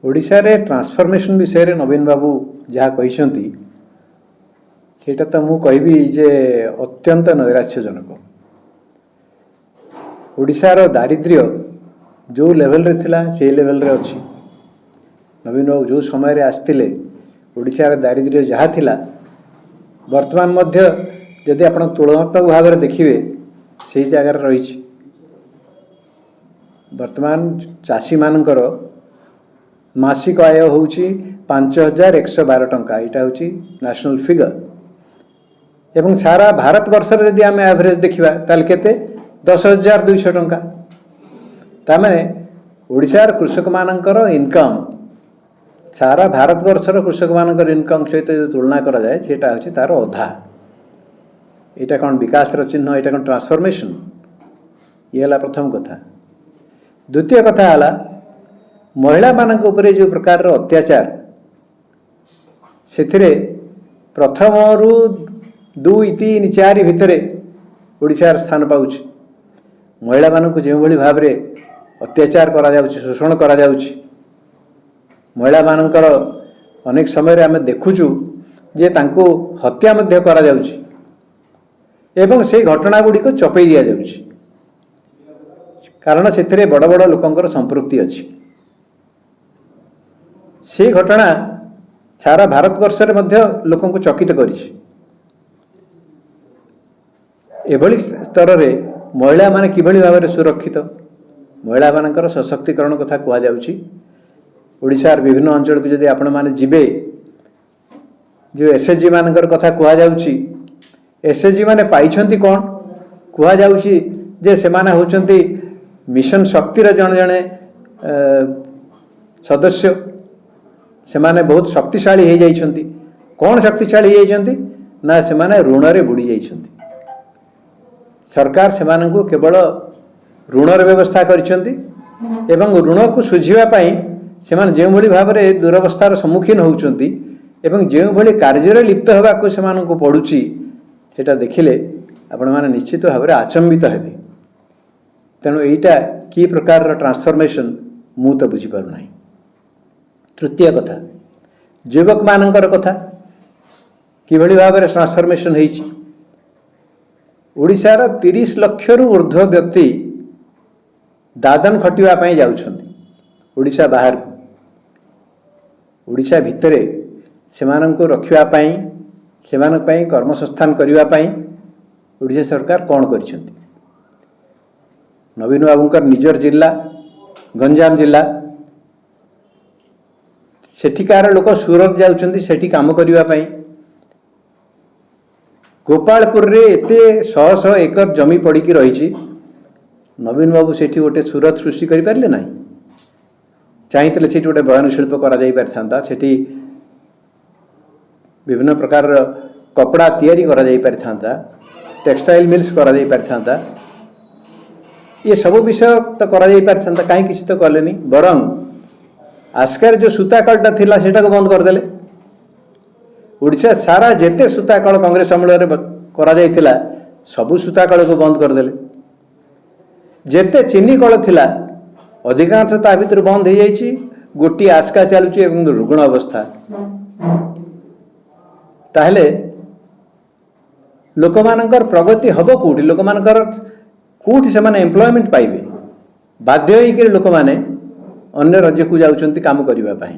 ଓଡ଼ିଶାରେ ଟ୍ରାନ୍ସଫର୍ମେସନ୍ ବିଷୟରେ ନବୀନ ବାବୁ ଯାହା କହିଛନ୍ତି, ସେଇଟା ତ ମୁଁ କହିବି ଯେ ଅତ୍ୟନ୍ତ ନୈରାଶ୍ୟଜନକ। ଓଡ଼ିଶାର ଦାରିଦ୍ର୍ୟ ଯେଉଁ ଲେଭେଲରେ ଥିଲା, ସେଇ ଲେଭେଲରେ ଅଛି। ନବୀନ ବାବୁ ଯେଉଁ ସମୟରେ ଆସିଥିଲେ, ଓଡ଼ିଶାର ଦାରିଦ୍ର୍ୟ ଯାହା ଥିଲା, ବର୍ତ୍ତମାନ ମଧ୍ୟ ଯଦି ଆପଣ ତୁଳନାତ୍ମକ ଭାବରେ ଦେଖିବେ, ସେଇ ଜାଗାରେ ରହିଛି। ବର୍ତ୍ତମାନ ଚାଷୀମାନଙ୍କର ମାସିକ ଆୟ ହେଉଛି 5112 ଟଙ୍କା। ଏଇଟା ହେଉଛି ନ୍ୟାସନାଲ୍ ଫିଗର ଏବଂ ସାରା ଭାରତବର୍ଷରେ ଯଦି ଆମେ ଆଭରେଜ ଦେଖିବା, ତାହେଲେ କେତେ? 10,200 ଟଙ୍କା। ତାମାନେ ଓଡ଼ିଶାର କୃଷକମାନଙ୍କର ଇନକମ୍ ସାରା ଭାରତବର୍ଷର କୃଷକମାନଙ୍କର ଇନକମ୍ ସହିତ ଯଦି ତୁଳନା କରାଯାଏ, ସେଇଟା ହେଉଛି ତା'ର ଅଧା। ଏଇଟା କ'ଣ ବିକାଶର ଚିହ୍ନ? ଏଇଟା କ'ଣ ଟ୍ରାନ୍ସଫର୍ମେସନ୍? ଇଏ ହେଲା ପ୍ରଥମ କଥା। ଦ୍ୱିତୀୟ କଥା ହେଲା, ମହିଳାମାନଙ୍କ ଉପରେ ଯେଉଁ ପ୍ରକାରର ଅତ୍ୟାଚାର, ସେଥିରେ ପ୍ରଥମରୁ 2, 3, 4 ଭିତରେ ଓଡ଼ିଶାର ସ୍ଥାନ ପାଉଛି। ମହିଳାମାନଙ୍କୁ ଯେଉଁଭଳି ଭାବରେ ଅତ୍ୟାଚାର କରାଯାଉଛି, ଶୋଷଣ କରାଯାଉଛି, ମହିଳାମାନଙ୍କର ଅନେକ ସମୟରେ ଆମେ ଦେଖୁଛୁ ଯେ ତାଙ୍କୁ ହତ୍ୟା ମଧ୍ୟ କରାଯାଉଛି ଏବଂ ସେଇ ଘଟଣା ଗୁଡ଼ିକ ଚପେଇ ଦିଆଯାଉଛି, କାରଣ ସେଥିରେ ବଡ଼ ବଡ଼ ଲୋକଙ୍କର ସମ୍ପୃକ୍ତି ଅଛି। ସେଇ ଘଟଣା ସାରା ଭାରତବର୍ଷରେ ମଧ୍ୟ ଲୋକଙ୍କୁ ଚକିତ କରିଛି। ଏଭଳି ସ୍ତରରେ ମହିଳାମାନେ କିଭଳି ଭାବରେ ସୁରକ୍ଷିତ? ମହିଳାମାନଙ୍କର ସଶକ୍ତିକରଣ କଥା କୁହାଯାଉଛି। ଓଡ଼ିଶାର ବିଭିନ୍ନ ଅଞ୍ଚଳକୁ ଯଦି ଆପଣମାନେ ଯିବେ, ଯେଉଁ ଏସ୍ ଏଚ୍ ଜି ମାନଙ୍କର କଥା କୁହାଯାଉଛି, ଏସ୍ ଏଚ୍ ଜି ମାନେ ପାଇଛନ୍ତି କ'ଣ? କୁହାଯାଉଛି ଯେ ସେମାନେ ହେଉଛନ୍ତି ମିଶନ ଶକ୍ତିର ଜଣେ ଜଣେ ସଦସ୍ୟ, ସେମାନେ ବହୁତ ଶକ୍ତିଶାଳୀ ହେଇଯାଇଛନ୍ତି। କ'ଣ ଶକ୍ତିଶାଳୀ ହେଇଯାଇଛନ୍ତି ନା, ସେମାନେ ଋଣରେ ବୁଡ଼ି ଯାଇଛନ୍ତି। ସରକାର ସେମାନଙ୍କୁ କେବଳ ଋଣର ବ୍ୟବସ୍ଥା କରିଛନ୍ତି ଏବଂ ଋଣକୁ ଶୁଝିବା ପାଇଁ ସେମାନେ ଯେଉଁଭଳି ଭାବରେ ଦୁରବସ୍ଥାର ସମ୍ମୁଖୀନ ହେଉଛନ୍ତି ଏବଂ ଯେଉଁଭଳି କାର୍ଯ୍ୟରେ ଲିପ୍ତ ହେବାକୁ ସେମାନଙ୍କୁ ପଡ଼ୁଛି, ସେଇଟା ଦେଖିଲେ ଆପଣମାନେ ନିଶ୍ଚିତ ଭାବରେ ଆଚମ୍ବିତ ହେବେ। ତେଣୁ ଏଇଟା କି ପ୍ରକାରର ଟ୍ରାନ୍ସଫର୍ମେସନ୍, ମୁଁ ତ ବୁଝିପାରୁନାହିଁ। ତୃତୀୟ କଥା, ଯୁବକମାନଙ୍କର କଥା। କିଭଳି ଭାବରେ ଟ୍ରାନ୍ସଫର୍ମେସନ୍ ହେଇଛି? ଓଡ଼ିଶାର 30 ଲକ୍ଷରୁ ଉର୍ଦ୍ଧ୍ୱ ବ୍ୟକ୍ତି ଦାଦନ ଖଟିବା ପାଇଁ ଯାଉଛନ୍ତି ଓଡ଼ିଶା ବାହାରକୁ। ଓଡ଼ିଶା ଭିତରେ ସେମାନଙ୍କୁ ରଖିବା ପାଇଁ, ସେମାନଙ୍କ ପାଇଁ କର୍ମସଂସ୍ଥାନ କରିବା ପାଇଁ ଓଡ଼ିଶା ସରକାର କ'ଣ କରିଛନ୍ତି? ନବୀନ ବାବୁଙ୍କର ନିଜର ଜିଲ୍ଲା ଗଞ୍ଜାମ ଜିଲ୍ଲା, ସେଠିକାର ଲୋକ ସୁରତ ଯାଉଛନ୍ତି ସେଠି କାମ କରିବା ପାଇଁ। ଗୋପାଳପୁରରେ ଏତେ ଶହ ଶହ ଏକର ଜମି ପଡ଼ିକି ରହିଛି, ନବୀନ ବାବୁ ସେଠି ଗୋଟେ ସୁରତ ସୃଷ୍ଟି କରିପାରିଲେ ନାହିଁ। ଚାହିଁଥିଲେ ସେଠି ଗୋଟେ ବୟନ ଶିଳ୍ପ କରାଯାଇ ପାରିଥାନ୍ତା, ସେଠି ବିଭିନ୍ନ ପ୍ରକାରର କପଡ଼ା ତିଆରି କରାଯାଇ ପାରିଥାନ୍ତା, ଟେକ୍ସଟାଇଲ ମିଲ୍ସ କରାଯାଇ ପାରିଥାନ୍ତା। ଏ ସବୁ ବିଷୟ ତ କରାଯାଇ ପାରିଥାନ୍ତା, କାହିଁ କିଛି ତ କଲେନି। ବରଂ ଆସ୍କାରେ ଯେଉଁ ସୂତା କଳଟା ଥିଲା, ସେଇଟାକୁ ବନ୍ଦ କରିଦେଲେ। ଓଡ଼ିଶା ସାରା ଯେତେ ସୂତା କଳ କଂଗ୍ରେସ ଅମଳରେ କରାଯାଇଥିଲା, ସବୁ ସୂତା କଳକୁ ବନ୍ଦ କରିଦେଲେ। ଯେତେ ଚିନି କଳ ଥିଲା, ଅଧିକାଂଶ ତା ଭିତରୁ ବନ୍ଦ ହେଇଯାଇଛି। ଗୋଟିଏ ଆସ୍କା ଚାଲୁଛି ଏବଂ ରୁଗ୍ଣ ଅବସ୍ଥା। ତାହେଲେ ଲୋକମାନଙ୍କର ପ୍ରଗତି ହେବ କେଉଁଠି? ଲୋକମାନଙ୍କର କେଉଁଠି ସେମାନେ ଏମ୍ପ୍ଲୟମେଣ୍ଟ ପାଇବେ? ବାଧ୍ୟ ହେଇକରି ଲୋକମାନେ ଅନ୍ୟ ରାଜ୍ୟକୁ ଯାଉଛନ୍ତି କାମ କରିବା ପାଇଁ।